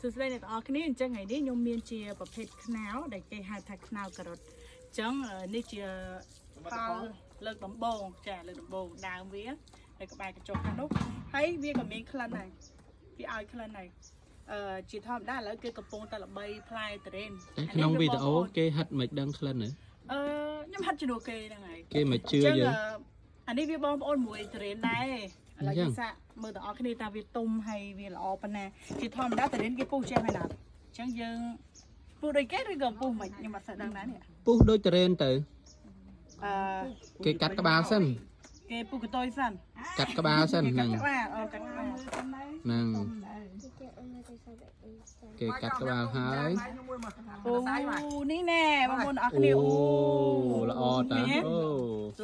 សួស្តីអ្នកទាំងអស់គ្នាអញ្ចឹងថ្ងៃនេះខ្ញុំមានជាប្រភេទខ្នោដែលគេហៅថាខ្នោការ៉ុតអញ្ចឹងនេះជាផលលើកដំបូងចាលើកដំបូងដើមវានៅក្បែរកញ្ចុះខាងនោះហើយវាក៏មានក្លិនដែរវាឲ្យក្លិនដែរអឺជាធម្មតាឥឡូវគេកំពុងតែល្បីផ្លែតរ៉េន ក្នុងវីដេអូគេហិតមិនដឹងក្លិនហ៎ អឺខ្ញុំហិតជំនួសគេហ្នឹងហើយ គេមិនជឿយើង អានេះវាបងប្អូនមួយតរ៉េនដែរឥឡូវយើងសាកមើលទាំងអស់គ្នាតើវាទុំហើយវាល្អប៉ុណ្ណាជាធម្មតាតរ៉េនគេពុះចេះហើយណាអញ្ចឹងយើងពុះដូចគេឬក៏ពុះមិនខ្ញុំអត់សូវដឹងដែរនេះ ពុះដូចតរ៉េនទៅ អឺ គេកាត់ក្បាលសិន គេពុះកតុយសិន កាត់ក្បាលសិន គេ ហ្នឹង កាត់ក្បាលអូកាត់ក្បាល ហ្នឹងគេកាត់ក្បាលហើយ អូនេះណែបងប្អូនអរគ្នា អូ អូ ល្អតាអូ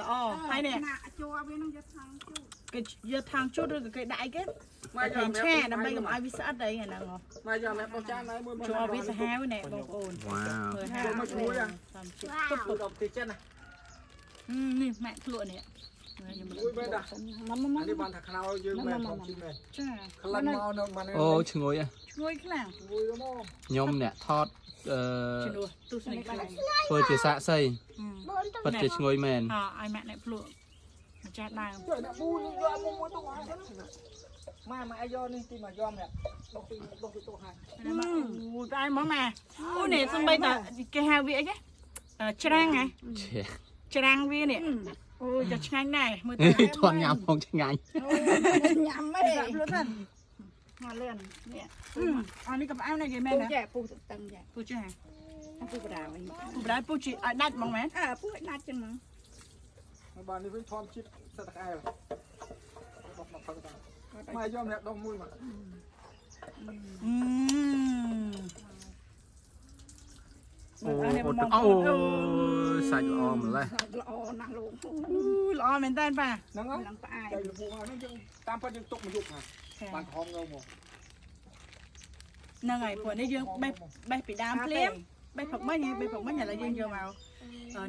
ល្អហើយនេះ ជួវានឹងយកថងជូត គេយកថងជូតឬក៏គេដាក់អីគេគេឆាដើម្បីកុំឲ្យវាស្អិតអីហ្នឹងហ៎ មកយកមកបោះចានហើយមួយ ជួវាសាហាវណែបងប្អូន វ៉ាវ មើលហើយ មកជួយ តាមជាតិ ពុបដល់ទីចិនណា នេះម៉ាក់ភ្លក់នេះខ្ញុំ មួយមែនតា មកមក នេះបានថាខ្នោយើងមែនធំជាងមែន ចា ក្លិនមកនៅបាន អូឈ្ងុយហ៎ ឈ្ងុយខ្លាំង មួយមក ខ្ញុំអ្នកថតអឺ ជំនួសទស្សនិកខ្លាំង ធ្វើជាសាកសីពិតជាឈ្ងុយមែន អឲ្យម៉ាក់អ្នកភ្លក់ម្ចាស់ដើម ដាក់ពូយកមកមួយទុកហើយមកមកយកនេះទីមកយកនេះដុសទីដុសទីទុកហើយ អូតែមកម៉ាអូនេះសំបីតាគេហៅវាអីគេច្រាំងហ៎ ឆេ ច្រាំងវានេះអូចាឆ្ងាញ់ដែរមើលទៅ ថនញ៉ាំផងឆ្ងាញ់ ញ៉ាំហី ភ្លក់សិន មកលឿននេះ អានេះក៏ផ្អែមដែរនិយាយមែន ពូ ណា ចេះពូតឹងចេះ ពូចេះ ពូបដាវិញ ពូបដាពូជីឲ្យដាច់ហ្មងមែន អើពូឲ្យដាច់ចឹងហ្មង បាននេះវិញធំជាតិសិតតែក្អែលដុសមកផឹកតាមកយកអ្នកដុសមួយមក អឺ អូអូសាច់ល្អម្លេះ ល្អណាស់លោក អូល្អមែនតើប៉ា ហ្នឹងហើយ នឹងផ្អែម តែលពូហ្នឹងយើងតាមពិតយើងទុកមកយប់ណាបានក្រហមងមក ហ្នឹងហើយព្រោះនេះយើងបេះបេះពីដើមភ្លាមបេះផឹកមិញហ៎បេះផឹកមិញឥឡូវយើងយកមក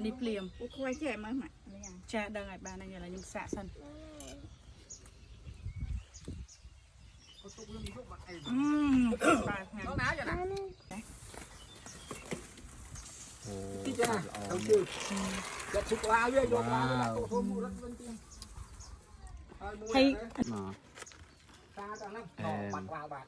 នេះភ្លាម ពូខ្វៃចេះមើលម៉ាក់នេះ ចាដឹងហើយបានហើយឥឡូវខ្ញុំសាកសិន ទុកយើងយប់មកអី អឺបាទ ដល់ណាចាណា អូ ទីចាទៅជឿយកជិះក្បាលវាយកក្បាលវាដាក់ទូមរត់វិញទៀតហើយមួយ ហើយ មក តាដល់ហ្នឹងបាត់ក្បាលបាត់